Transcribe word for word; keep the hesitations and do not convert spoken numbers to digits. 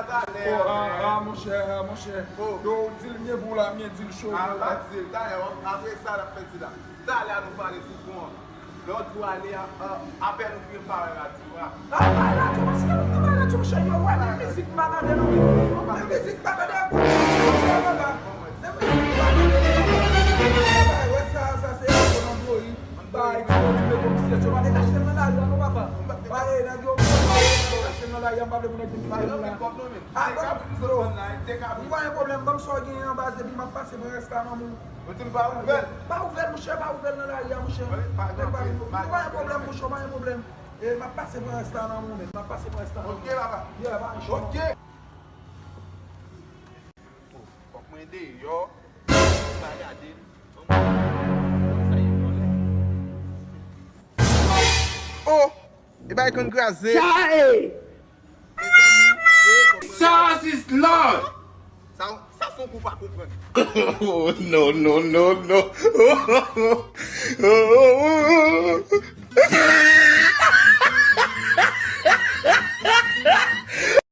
Talè, oh, ah, ah, monchè, ah, monchè. Oh. Yo, ou di l m gen pou w la, m gen di l cho. Ah, m pa di l. Talè, apre sa, n ap fè ti la. Talè, nou pale sou pon an. Lè w di w ale a, a, apèn ou vin pa wè radyo a. Ah, pa radyo, paske nou pa radyo, monchè, yo, wè, men mizik m pa tande, non, men mizik m pa tande, papa. Men mizik m pa tande, papa. Wè sa, sa se radyo nan Florid. Bay, ti yo, li mete misye, yo pa te kache m nan lari a, non, papa. Bay, nèg yo, yo pa te kache m nan lari a, m pa vle pou nèg vin fay la. Ah, bon, bro, m pa gen pwoblèm, ban m sa w genyen an baz, epi m ap pase pran rès la nan men w. Ou di m pa ouvè l? Pa ouvè l, monchè, pa ouvè l nan lari a, monchè. Nèg pa vin, ou pa gen pwoblèm, monchè, ou pa gen pwoblèm. E m ap pase pran rès la nan men w, men m ap pase pran rès la nan men w. Ok, papa. Yeah, pa gen chwa. Ok. Fòk mwen deyò, pa gade m. Sa ye vòlè. Oh! E bay konn kraze. Chae! Mezanmi, e, konprann. Sa se lòd! Sa, sa se yon kou pa konprann. Oh, no, no, no, no.